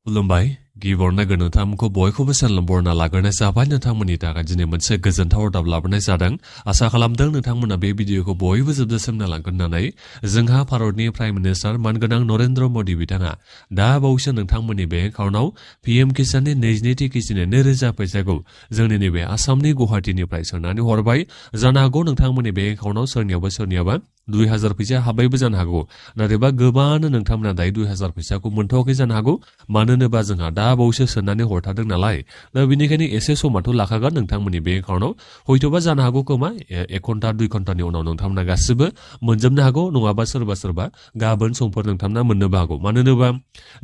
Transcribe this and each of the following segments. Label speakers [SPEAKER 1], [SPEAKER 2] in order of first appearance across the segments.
[SPEAKER 1] खुलुमबाय गिबियावनो नोंथांमोनखौ बयखौबो सलाम बरना लाग्रोनाय जाबाय नोंथांमोननि थाखाय दिनै मोनसे गोजोनथाव रादाब लाबोनाय जादों आसा खालामदों नोंथांमोना बे भिडिअखौ बयबो जोबजासिम नायलांगोन होननानै जोंहा भारतनि प्राइम मिनिस्टार मानगोनां नरेन्द्र मदि बिथाङा दा बावैसो नोंथांमोननि बेंक एकाउन्टआव पीएम किसाननि 22थि किस्तिनि 2000 फैसाखौ जोंनि नैबे आसामनि गुवाहाटीनिफ्राय सोनानै हरबाय जानो हागौ नोंथांमोननि बेंक एकाउन्टआव सोरनियाबा 2000 फैसा हाबबायबो जानो हागौ नाथायबा गोबांनो नोंथांमोना दायो 2000 फैसाखौ मोनथ'वाखै जानो हागौ मानो होनोबा जोंहा दा बावैसो सोनानै हरथारदों नालाय दा बेनिखायनो एसे समाथ' लाखागोन नोंथांमोननि बेंक एकाउन्टआव हयथ'बा जानो हागौ खोमा 1 घन्टा 2 घन्टानि उनाव नोंथांमोना गासिबो मोनजोबनो हागौ नङाबा सोरबा गाबोन समफोर नोंथांमोना मोननोबो हागौ मानो होनोबा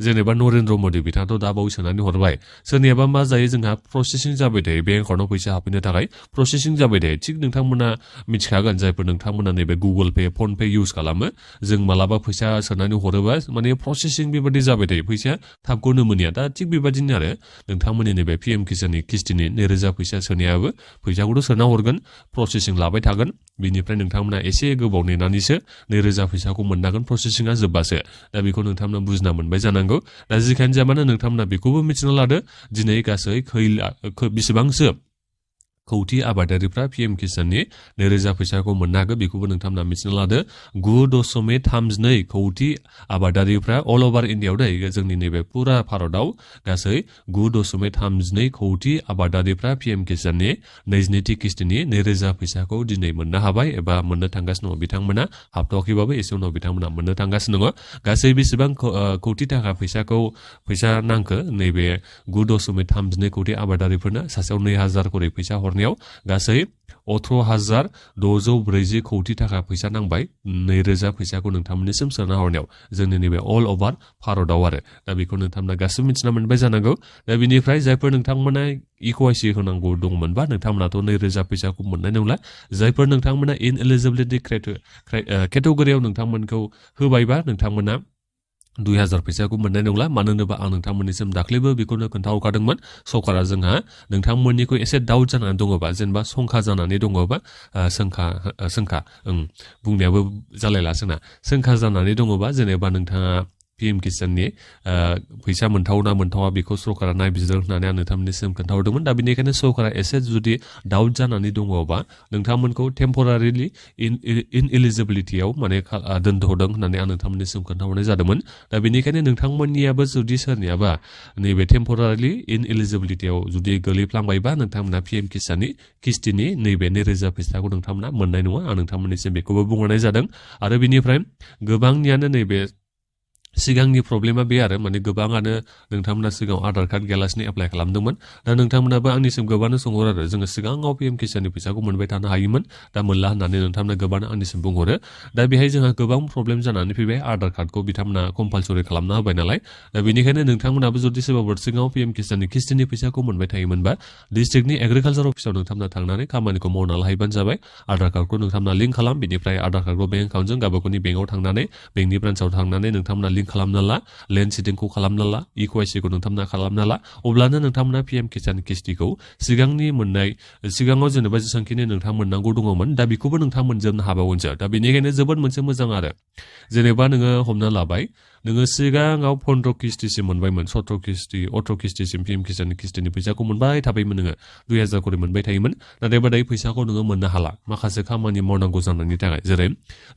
[SPEAKER 1] जेनेबा नरेन्द्र मदि बिथाङाथ' दा बावै सोनानै हरबाय सोरनियाबा मा जायो जोंहा प्रसेसिं जाबाय थायो बेंक एकाउन्टआव फैसा हाबफैनो थाखाय प्रसेसिं जाबाय थायो थिग नोंथांमोना मिथिखागोन जायफोर नोंथांमोना नैबे Google Pay PhonePe use खालामो जों मालाबा फैसा सोनानै हरोबा माने प्रसेसिं बेबायदि जाबाय थायो फैसा थाबखौनो मोनिया दा थिग बेबायदिनो आरो नोंथांमोननि नैबे पीएम किसाननि किस्तिनि 2000 फैसा सोनायाबो फैसाखौथ' सोना हरगोन प्रसेसिं लाबाय थागोन बिनिफ्राय नोंथांमोना एसे गोबाव नेनानैसो 2000 फैसाखौ मोननांगोन प्रसेसिंआ जोबबासो दा बेखौ नोंथांमोना बुजिना मोनबाय जानांगौ दा जिखायानो जाया मानो नोंथांमोना बेखौबो मिथिना लादो दिनै गासै बेसेबांसो कौटि आबादारिफ्रा पीएम किसाननि 2000 फैसाखौ मोननो हागौ बेखौबो नोंथांमोना मिथिना लादो 9.32 कौटि आबादारिफ्रा अल ओभार इन्डियायाव दायो जोंनि नैबे पुरा भारताव गासै 9.32 कौटि आबादारिफ्रा पीएम किसाननि 22थि किस्तिनि 2000 फैसाखौ दिनै मोननो हाबाय एबा मोननो थांगासिनो दङ बिथांमोना हाबथ'वाखैबाबो एसे उनाव बिथांमोना मोननो थांगासिनो दङ गासै बेसेबां कौटि थाखा फैसा नांखो नैबे 9.32 कौटि आबादारिफोरनो सासेयाव 2000 करि फैसा हरनायाव गासै 18,640 कौटि थाखा फैसा नांबाय 2000 फैसाखौ नोंथांमोननिसिम सोना हरनायाव जोंनि नैबे अल ओभार भारताव आरो दा बेखौ नोंथांमोना गासिबो मिथिना मोनबाय जानांगौ दा बिनिफ्राय जायफोर नोंथांमोना इक्वाइसि होनांगौ दंमोनबा नोंथांमोनाथ' 2000 फैसाखौ मोननाय नंला जायफोर नोंथांमोना इनएलिजिबिलिटि केटेगरियाव नोंथांमोनखौ होबायबा नोंथांमोना 2000 फैसाखौ मोननाय नंला मानो होनोबा आं नोंथांमोननिसिम दाख्लैबो बेखौनो खोन्थाहरखादोंमोन सरकारा जोंहा नोंथांमोननिखौ एसे डाउट जानानै दङबा जेनेबा शंका जानानै दङबा बुंनायाबो जालायला जोंना शंका जानानै दङबा जेनेबा नोंथाङा पीएम किसाननि फैसा मोनथावना मोनथावा बेखौ सरकारा नायबिजिरदों होननानै आं नोंथांमोननिसिम खोन्थाहरदोंमोन दा बेनिखायनो सरकारा एसे जुदि डाउट जानानै दङबा नोंथांमोनखौ टेम्परारिलि इनएलिजिबिलिटियाव माने दोनथ'दों होननानै आं नोंथांमोननिसिम खोन्थाहरनाय जादोंमोन दा बेनिखायनो नोंथांमोननियाबो जुदि सोरनियाबा नैबे टेम्परारिलि इनएलिजिबिलिटियाव जुदि गोलैफ्लांबायबा नोंथांमोना पीएम किसाननि किस्तिनि नैबे 2000 फैसाखौ नोंथांमोना मोननाय नङा आं नोंथांमोननिसिम बेखौबो बुंहरनाय जादों आरो बिनिफ्राय गोबांनियानो नैबे सिगांनि प्रब्लेमा बे आरो माने गोबाङानो नोंथांमोना सिगाङाव आधार कार्ड गैयालासिनो एप्लाइ खालामदोंमोन दा नोंथांमोनाबो आंनिसिम गोबांनो सोंहरो आरो जोङो सिगाङाव पीएम किसाननि फैसाखौ मोनबाय थानो हायोमोन दा मोनला होननानै नोंथांमोना गोबांनो आंनिसिम बुंहरो दा बेहाय जोंहा गोबां प्रब्लेम जानानै फैबाय आधार कार्डखौ बिथांमोना कम्पालसरि खालामना होबाय नालाय दा बेनिखायनो नोंथांमोनाबो जुदि सोरबाफोर सिगाङाव पीएम किसाननि किस्तिनि फैसाखौ मोनबाय थायोमोनबा डिस्ट्रिक्टनि एग्रिकालचार अफिसाव नोंथांमोना थांनानै खामानिखौ मावना लाहैबानो जाबाय आधार कार्डखौ नोंथांमोना लिंक खालाम बिनिफ्राय आधार कार्डखौ बेंक एकाउन्टजों गावबागावनि बेंकआव थांनानै बेंकनि ब्रान्सआव थांनानै नोंथांमोना लिंक खालामना ला लेन्ड सिडिंखौ खालामना ला इक्वाइसिखौ नोंथांमोना खालामना ला अब्लानो नोंथांमोना पीएम किसान किस्तिखौ सिगाङाव जेनेबा जेसांखिनि नोंथां मोननांगौ दङमोन दा बेखौबो नोंथां मोनजोबनो हाबावगोनसो दा बेनिखायनो जोबोद मोनसे मोजां आरो जेनेबा नोङो हमना लाबाय नोङो सिगाङाव 15 किस्तिसिम मोनबायमोन 17 किस्ति 18 किस्तिसिम पीएम किसाननि किस्तिनि फैसाखौ मोनबाय थाबायमोन नोङो 2000 करि मोनबाय थायोमोन नाथाय दायो फैसाखौ नोङो मोननो हाला माखासे खामानि मावनांगौ जानायनि थाखाय जेरै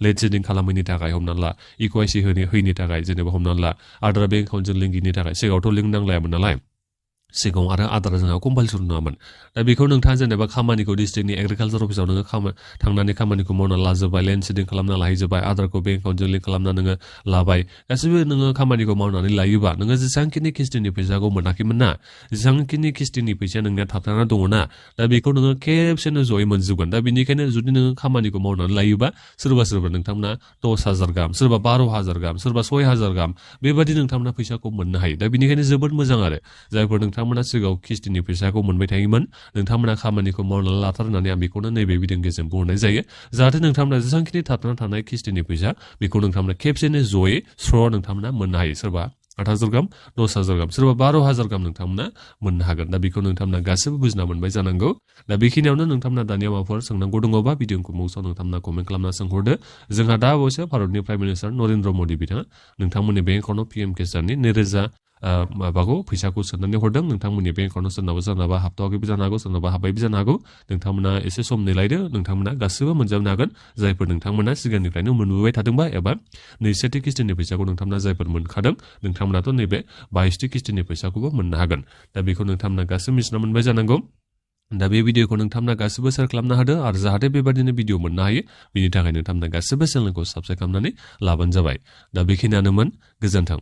[SPEAKER 1] लेन्ड सिडिं खालामैनि थाखाय हमना ला इक्वाइसि होयैनि थाखाय जेनेबा हमना ला आधार बेंक एकाउन्टजों लिंकनि थाखाय सिगाङावथ' लिंक नांलायामोन नालाय सिगाङाव आरो आधारा जोंहा कम्पालसरि नङामोन दा बेखौ नोंथाङा जेनेबा खामानिखौ डिस्ट्रिक्टनि एग्रिकालचार अफिसाव नोङो थांनानै खामानिखौ मावना लाजोबबाय लेन्ड सिडिं खालामना लाहैजोबबाय आधारखौ बेंक एकाउन्टजों लिंक खालामना नोङो लाबाय गासिबो नोङो खामानिखौ मावनानै लायोबा नोङो जेसांखिनि किस्तिनि फैसाखौ मोनाखैमोन ना जेसांखिनि किस्तिनि फैसाया नोंनिया थाबथाना दङ ना दा बेखौ नोङो खेबसेनो जयै मोनजोबगोन दा बेनिखायनो जुदि नोङो खामानिखौ मावनानै लायोबा सोरबा नोंथांमोना 10,000 गाहाम सोरबा 12,000 गाहाम सोरबा 6,000 गाहाम बेबायदि नोंथांमोना फैसाखौ मोननो हायो दा बेनिखायनो जोबोद मोजां आरो जायफोर नोंथांमोना सिगाङाव किस्तिनि फैसाखौ मोनबाय थायोमोन नोंथांमोना खामानिखौ मावनानै लाथार होननानै आं बेखौनो नैबे भिडिअनि गेजेरजों बुंहरनाय जायो जाहाथे नोंथांमोना जेसांखिनि थाबथाना थानाय किस्तिनि फैसा बेखौ नोंथांमोना खेबसेनो जयै नोंथांमोना मोननो हायो सोरबा 8,000 गाहाम 10,000 गाहाम सोरबा 12,000 गाहाम नोंथांमोना मोननो हागोन दा बेखौ नोंथांमोना गासिबो बुजिना मोनबाय जानांगौ दा बेखिनियावनो नोंथांमोना दानिया माबाफोर सोंनांगौ दङबा भिडिअखौ मुंसाव नोंथांमोना कमेन्ट खालामना सोंहरदो जोंहा दा अबयसे भारतनि प्राइम मिनिस्टार नरेन्द्र मदि बिथाङा नोंथांमोननि बेंक एकाउन्टआव पीएम किसाननि 2000 माबाखौ फैसाखौ सोनानै हरदों नोंथांमोननि बेंक एकाउन्टआव सोरनाबा हाबथ'वाखैबो जानो हागौ सोरनाबा हाबबायबो जानो हागौ नोंथांमोना एसे सम नेलायदो नोंथांमोना गासिबो मोनजोबनो हागोन जायफोर नोंथांमोना सिगांनिफ्रायनो मोनबोबाय थादोंबा एबा नैसेथि किस्तिनि फैसाखौ नोंथांमोना जायफोर मोनखादों नोंथांमोनाथ' नैबे 22थि किस्तिनि फैसाखौबो मोननो हागोन दा बेखौ नोंथांमोना गासिबो मिथिना मोनबाय जानांगौ दा बे भिडिअखौ नोंथांमोना गासिबो शेयार खालामनो हादो आरो जाहाथे बेबादिनो भिडिअ मोननो हायो बिनि थाखाय नोंथांमोना गासिबो चेनेलखौ साबस्क्राइब खालामनानै लाबानो जाबाय दा बेखिनियानोमोन गोजोन्थों